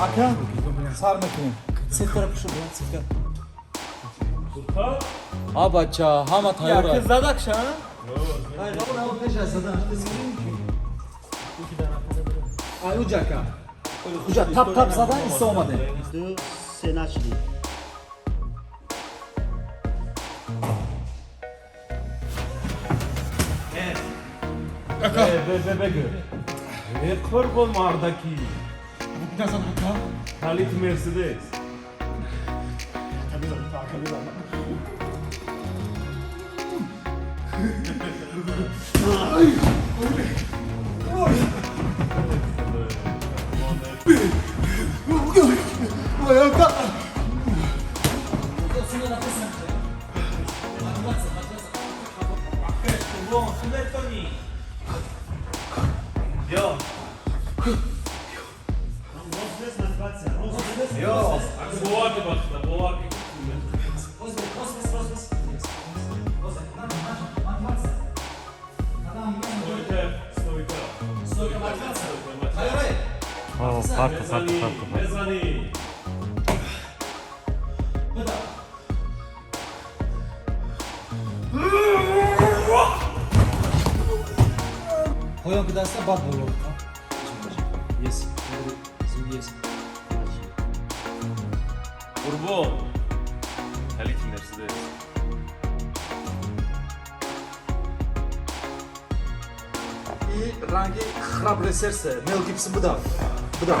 Ака, сар мекунем. Сеткара пушу, сетка. А бача, ҳама тайёр. Задакша? Ай уҷака. Уҷа тап тап задан иста омадем. Ду, се начали. Бе, қурбон мардакӣ. Калити Мерседес. Парта, парта, парта. Мезанӣ. Поён ки даста бад боло. Yes. Зуд yes. Қурбон. Калити Мерседес. И ранги храброе сердце. Мел Гибсон буда. Буда.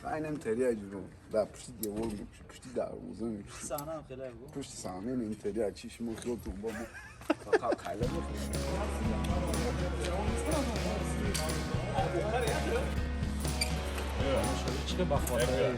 Айнам терия ҷуро. Да пушти девор, пушти дарвоза, пушти саҳна ин терия чи шумо хиёлтон бо мо фақат хайла мехӯрем. Чиқа ба хотир.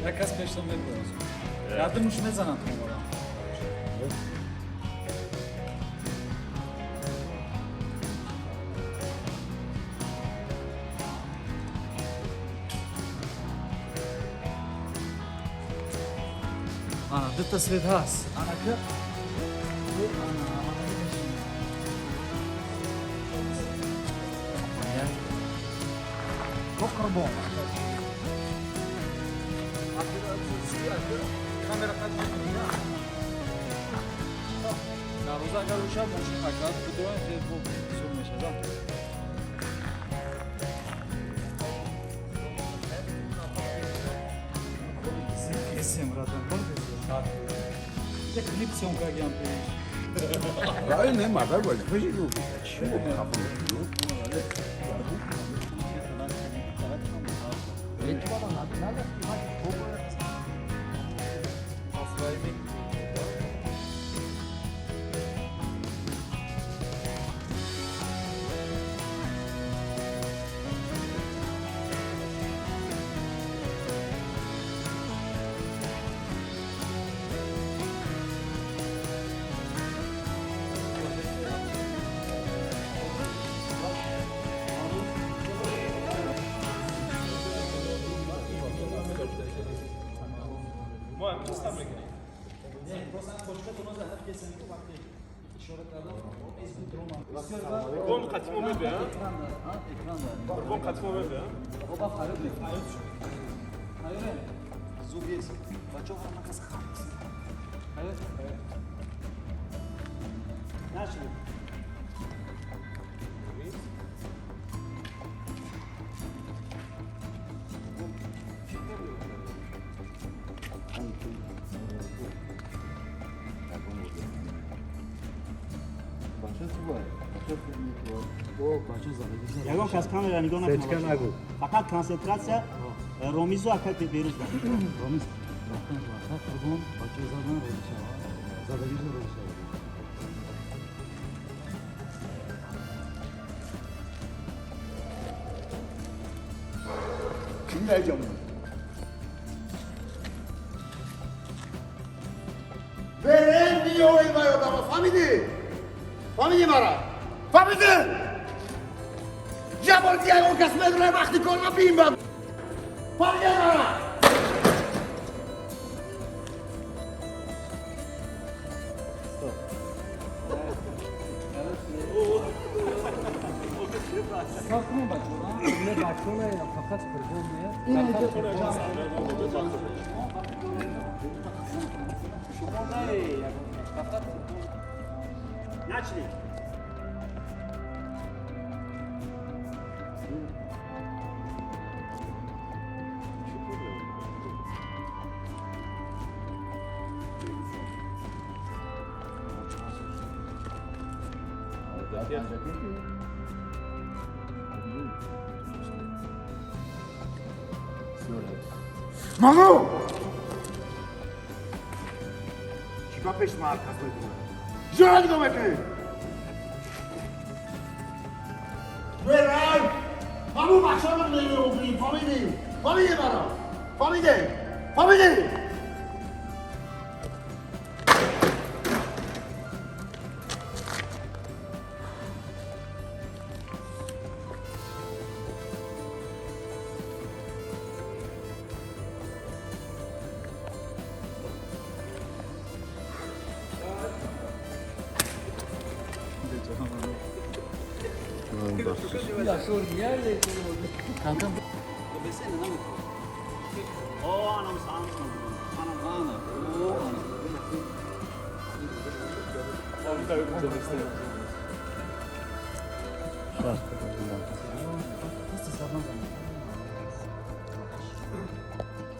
Як кас пештон мебурад. Ярдимуш мезанад томора. Ана, дута свет ҳаст. Анака. Ана, ана. Қурбон. Камера Дарвоза агар уша мошин ҳаракат бидоем, хеле хуб сур мешавад. Кесем радан. Як клип съёмка гиам пеш. Рай не мардак вали пеши ду. Чӣ хафа мекунӣ? Мо ҳам мекунем. Қурбон қатимо мебия? Қурбон қатимо мебия? Зуб есть. Бачо ҳама кас хабс. Начали. Ягон кас камера нигоҳ накунад. Фақат консентратсия Ромизу ака Беруз. Ромиз, рафтан қурбон, бачо задан розӣ шава. فهمیدی مرا؟ فهمیدی؟ یه بار دیگه اون کس میدونه وقتی کار ما بیم بم فهمیدی مرا؟ Начали. Мамо! Чика пеш марка стоит? Жора нигоҳ мекунӣ? Верай! Мамо бачаро намеобрӣ, фаҳмидӣ? Фаҳмидӣ маро? Фаҳмидӣ? Фаҳмидӣ?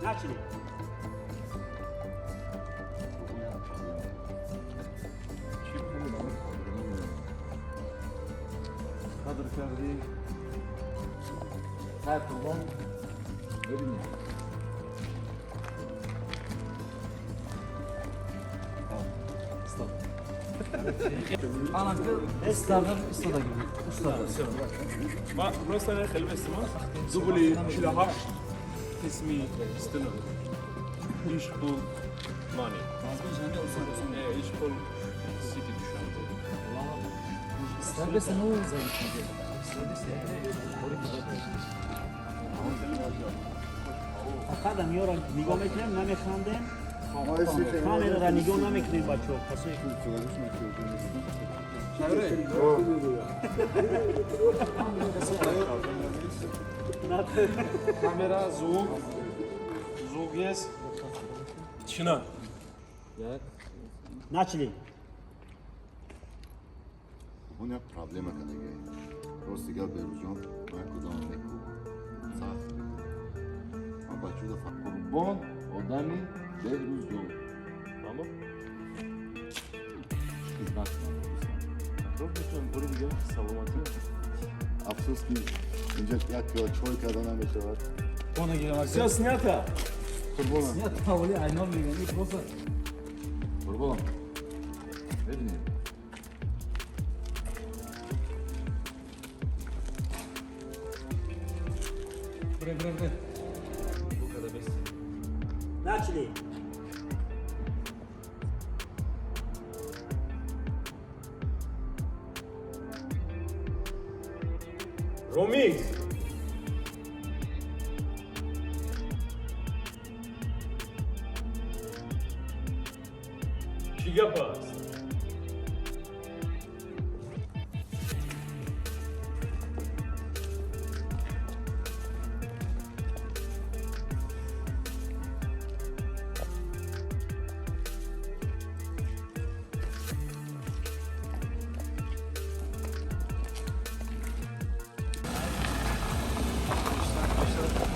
Начали. Кадр кардӣ. Хайр қурбон. Бибинем. Стоп. ما просто خیلی بستم زبلی 48 قسمی 29 ایش پول مانی ایش پول سیتی دوشنبه. فقط میارا نگاه میکنیم نمیخندیم. камера ро нигоҳ намекунем бачаҳо касое Камера, звук, звук есть. Тишина. Начали. Он як проблема кадаги. Рости гап Берузҷон, ман кудам меку. Сахт. Ман бачуда қурбон одами Берузҷон. Мамо? Такрор мекунам, бори дигар саломатӣ. Афсӯс ки инҷа як пиёла чой карда намешавад. Всё снято. Қурбонам. Қурбон. Бибинем. Начали. Ромикс. Чӣ гап аст?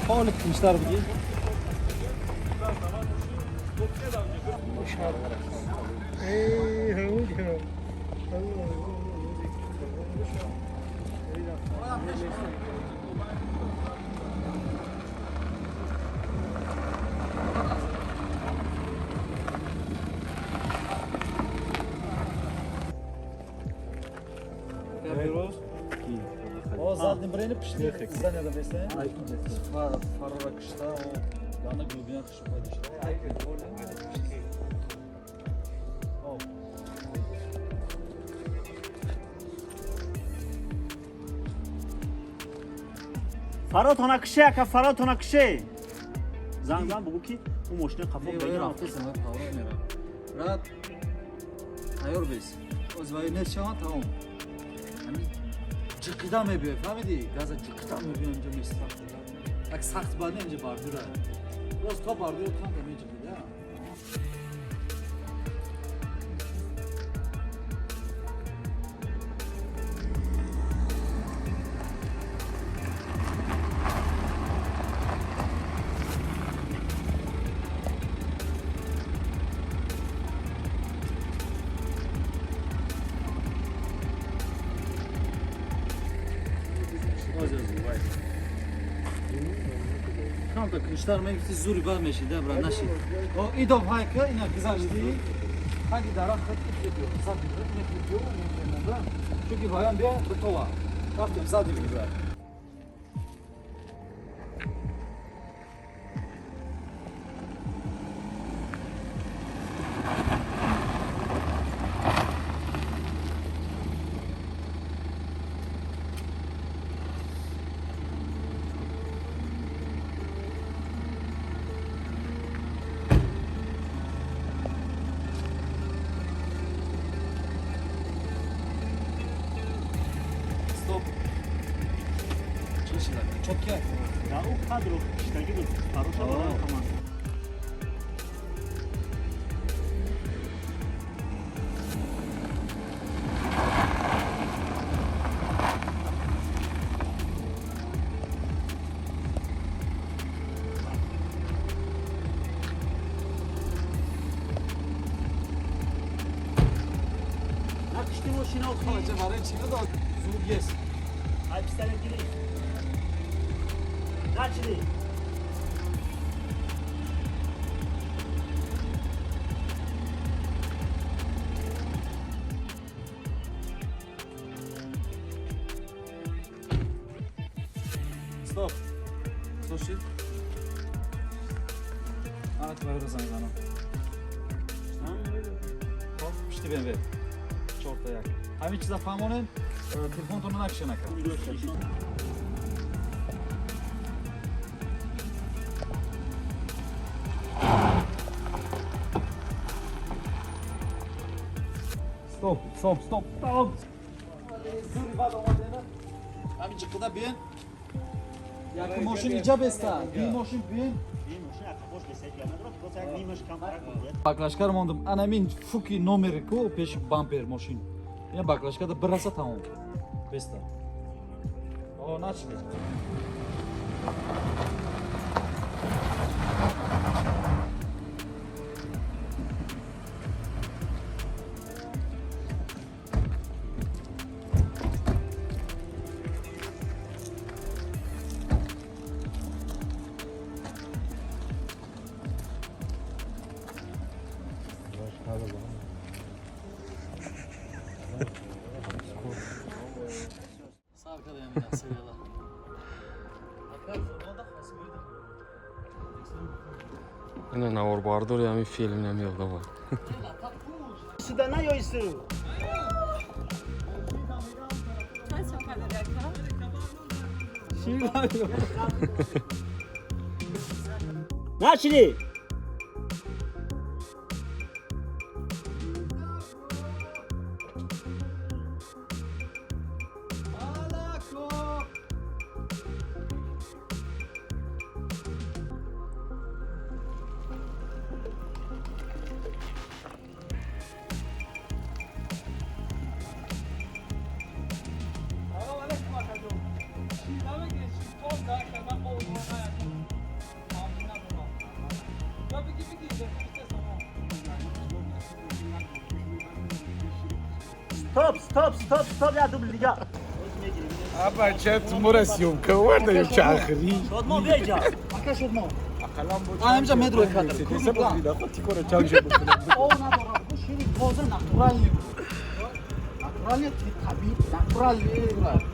Ҳоли тинчтар бигир. Беҳрӯз. О, задний брени пишти. Занеда бесен. Фарора кишта, о, яна глубина киша пайдо шуда. О. Фаротона кише, ака, фаротона кише. Занг зан бугу ки ӯ мошина қафо бегирам. Рафтесам, паворот мерам. Брат, тайёр бес. Оз вай нест шавад, тамом. Ҳамин ҷиқида мебиёй, фаҳмидӣ? Газа ҷиқида мебиёй, инҷо места. Як сахт бад не, инҷо бардюра. Рост то бардюра танка меҷиқида. Камта киштар мегуфти зури бад мешида, брат, нашид. О, идов ҳайка, ина гузашти. Хаги дарахт хат иб биё, зади биё, ина биё, мемонда. Чунки ваям биё, битова. Рафтем зади биги, брат. Стоп. Чӣ шуда? Чотка. Да, ӯ кадро киштагӣ буд. Фароша барои каман. Накишти мошина охи. Бача, барои чӣ надод? Зуд ес. Ай пистолет гирифт. Начали. Стоп. Слушай. Ана твоя занг занам. Хоб, пишти BMW. Чорта як. Ҳамин чиза фаҳмонем, телефонтонро накиша накард. Стоп, стоп, стоп, стоп. Зури бад омадена. Ҳамин ҷиқида биен. Як мошин иҷа беста. Би мошин биен. Баклажкаро мондам. Анамин фуки номери ку пеши бампер мошин. Ина баклажкада бираса тамом. Беста. О, начали. Сар кадаям ина сериала. Ака фургонда хосмида. Ина наворбардори ҳамин филм намеёдам. Сюда на ёйсу. Начали. Стоп, стоп, стоп, стоп, я дубл дига. Аба, чат мура съемка варда ё чахри. Шодмо беҷа. Ака шодмо. А ҳамҷа медро кадр. Худ тикора чак шуд. О, надорад. Шири тоза натуральный. Натуральный, табиӣ, натуральный.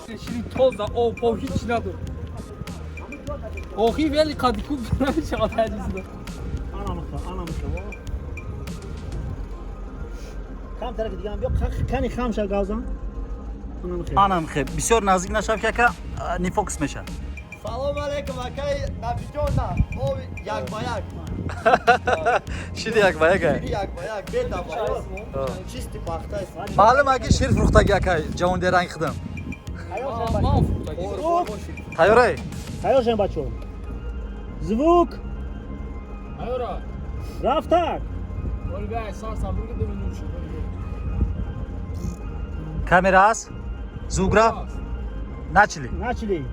Шири тоза, об поб ҳеч надор. Охи вели қадикуб намешавад ҳадисда. Анамиха, анамиха. Кам тарафи дига ҳам биё, кани хам ша гавзан. Анамиха. Анам хеб, бисёр наздик нашав ки ака нефокус мешавад. Салом алейкум, акай Нафиҷон, об як ба як. Шири як ба як. Шири як ба як, бетафовут. Чисти пахта. Маълум аки шир фурӯхтаги акай, ҷавонде ранг хидам. Ман фурӯхтаги. Тайёрай? Тайёр шавем, бачаҳо. Звук. Тайёра. Рафтак. Камера ҳаст? Звук рафт? Начали. Начали.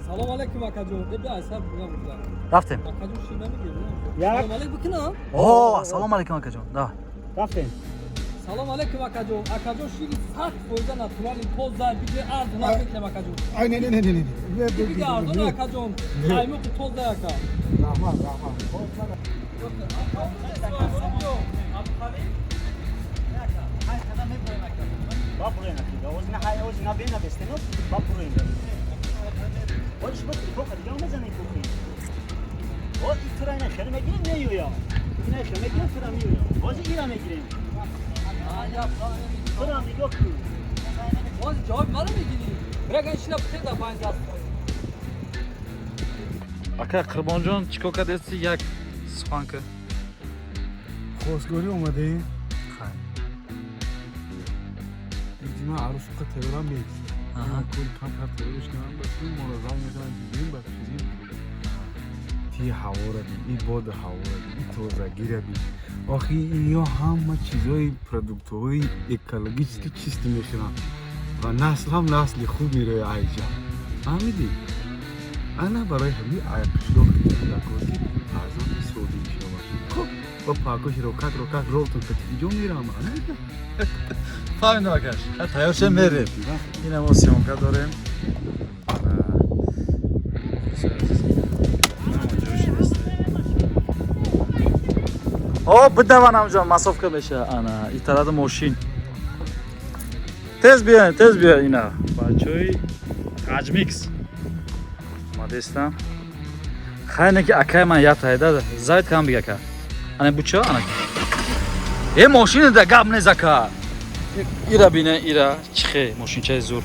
Салом алейкум, акаҷон. Бе айсар бугам бугам. Рафтем. Акаҷон шир намегирем. Як. Салом алейкум бикунам. О, ассалому алейкум, акаҷон. Давай. Рафтем. Салом алейкум, акаҷон. Акаҷон, шири 100% натурали тоза, биге арзон метем, акаҷон. Ай, не, не, не, не, не. Биге арзон, акаҷон. Қаймоқи тоза, ака. Раҳмат, раҳмат. Ба буроем, аки. Оз на хай, оз на бена бестено, ба буроем. Оз шумо телефон дига мезанед кухи. Оз итура ина хеле мегирем, меюя. Ина хеле мегирем, тура меюя. Оз ира мегирем. Тура нигоҳ кун. Боз ҷавоб маро мегирӣ. Бирага шира битеда панҷ даст. Ака Қурбонҷон, чӣ кор кардести, як сухан ка. Хостгорӣ омадем. Диди ман арӯсуқа тайёрам нест. Кул камтар тайёрш кунам, ба моро занг мезанам, дидем ба чизим. Ти ҳавора би, и боду ҳавора би, и тозагира би. Охи иё ҳама чизҳои продуктҳои экологически чистӣ мехӯранд ва насл ҳам насли хуб мерояд айҷа. Фаҳмидӣ? Ана барои ҳамин қишлоқ кор ки фарзанди содиқ шавад. Хуб, ба пакош рокак рокак ролтон катиҷо мерам. Фаҳмидам, акаш. Тайёр шем, мерем. Ина мо съёмка дорем. О, бидаван ҳамҷо, масовка меша. Ана, итаради мошин. Тез биёен, тез биёен ина. Бачаҳои Ҳаҷмикс. Омадестам. Хайне ки акай ман як тайда зайд кам бига ака. Ана буча, ана. Э, мошина да гап нез, ака. Ира бине, ира чихе, мошинчаи зур.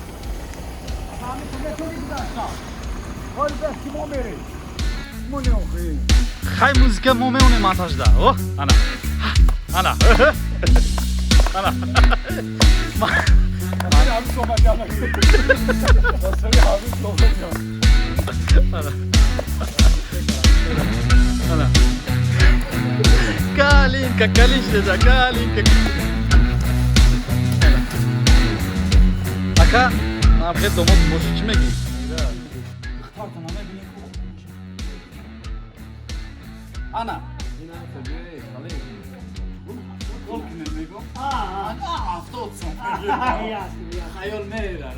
Хай, музика мо меонем монтажда. О, ана. Ана. Ана. Ҳамин суҳбат ҳамин суҳбат. Ана. Ана. Калинка, калинка, калинка. Ака, ман хел домод боши, чӣ мегӣ? Ана. Ана, 70 сом. Хаёл мера.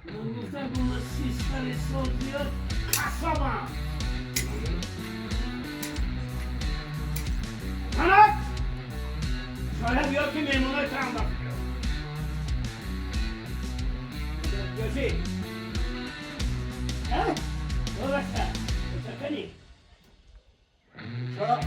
من گفتم اون 30 سال بیاد قصابم زنک شاید بیاد که میمونای تو هم وقت بیاد یاسی اه؟ بابا چکنی چرا؟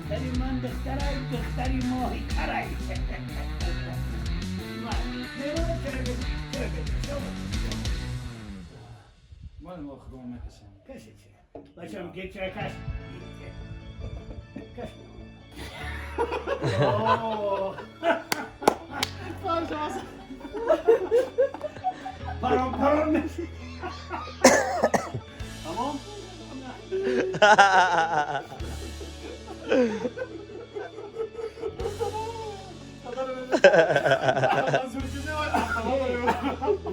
دختری من دخترای دختری ماهی ترای کسی چه بچم که چه کس کس پرام پرام میشه Тамом?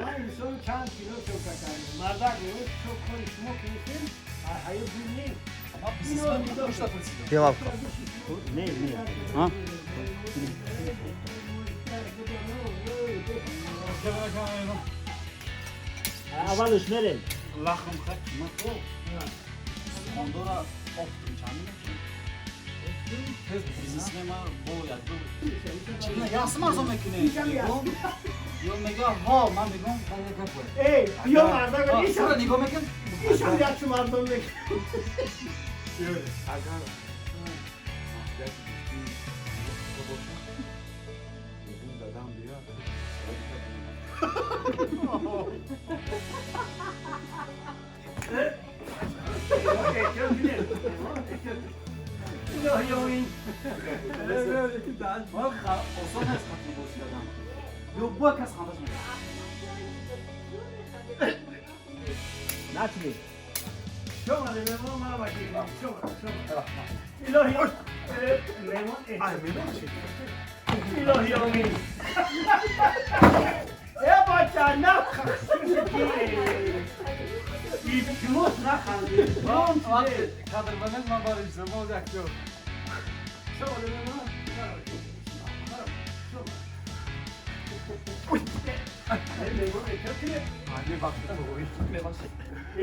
Ман инсон чанд кило шока кардем. Мардак мегӯяд, шо кори шумо ки нестем, ҳаёт нест. Ман бизнесмен гӯшта пурсидам. Пилавка. Не, не. А? Аввалш мерем. Лахм хай қимат о. Хондора оптом чанд мешавад? Тез бизнесмен ма бо як ду. Чина ясм арзон мекунем. Ё мега ҳо, ман мегӯям баъд як гап бояд. Эй, биё мардак, Сура нигоҳ мекун. ишам якчу мардон мекун. Агар маслиҳати дӯстӣ бошад, мегӯм дадам бия. Илоҳи омин. Осон нест хатми бозӣ кардан. Ё бояд кас хандаш мекунад. Начали. Шумо меҳмон мара бачи. Шумо, шумо. Илоҳи меҳмон. Илоҳи омин. Э бача, наханд. Илтимос, нахандед. Вақте кадр банед, ман барои шумо актёр. Шумо меҳмон.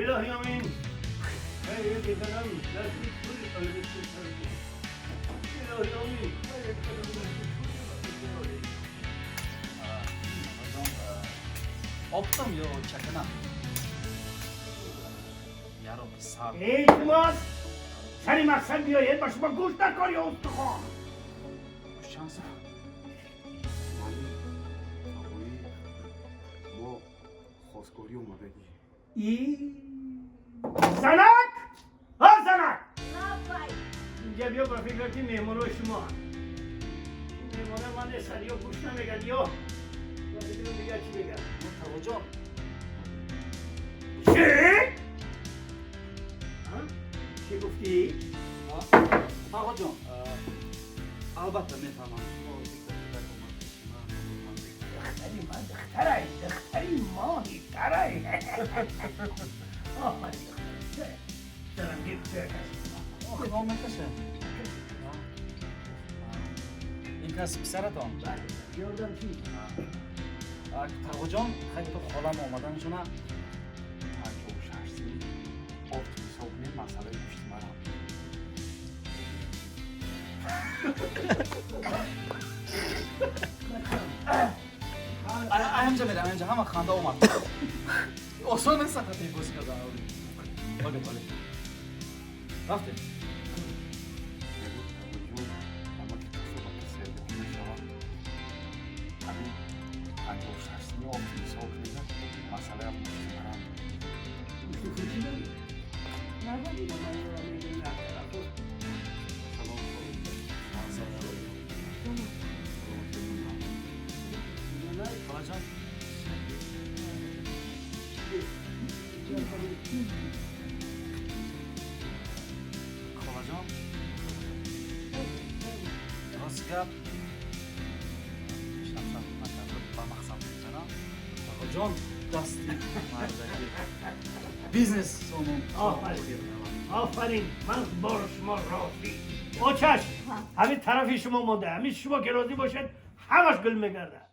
Илоҳи омин. Илоҳи омин. Оптом ё чакана? Яро сар. Илтимос, сари мақсад биёед, ба шумо гӯшт накор ё устухон. Чанд сум? Вале ҳавои мо хостгорӣ омадагӣ. И занак, ҳа занак, инҷа биё. Ба фикр ки меҳмонои шумо меҳмонои ман нестанд, ё гӯш намеган, ё дигар чӣ меган. Таваҷҷӯҳ. Чӣ? Чӣ гуфтӣ? Тағоҷон, албатта мефаҳмам. Духтари ман духтарай, духтари моҳи тарай. Офарин, духтари. Дарам гир. Ном мекаша. Ин кас писаратон? Ёрдам чӣ? Тағоҷон, хеле то холам омаданашона 56 сини опт ҳисоб кунем, масъалаи гӯшти марам. Аямҷа мерам, аямҷа ҳама ханда омад. Осон нест хати бозӣ кардан. Бале, бале. Рафтем. Мегӯ таваҷҷӯҳ, амаки қасобаки сердиҳон мешавад. Ҳамин 56 сини опт ҳисоб кунем, масъалаи гӯшти марам. Холаҷон. Холаҷон. Рост гап. Шаб-шаб накарда ба мақсад мезанам. Тағоҷон, дасти мардаки. Бизнес сомон. Офарин. Офарин, ман бор шумо розӣ. О чашм, ҳамин тарафи шумо монда, ҳамин шумо ки розӣ бошед, ҳамаш гул мегардад.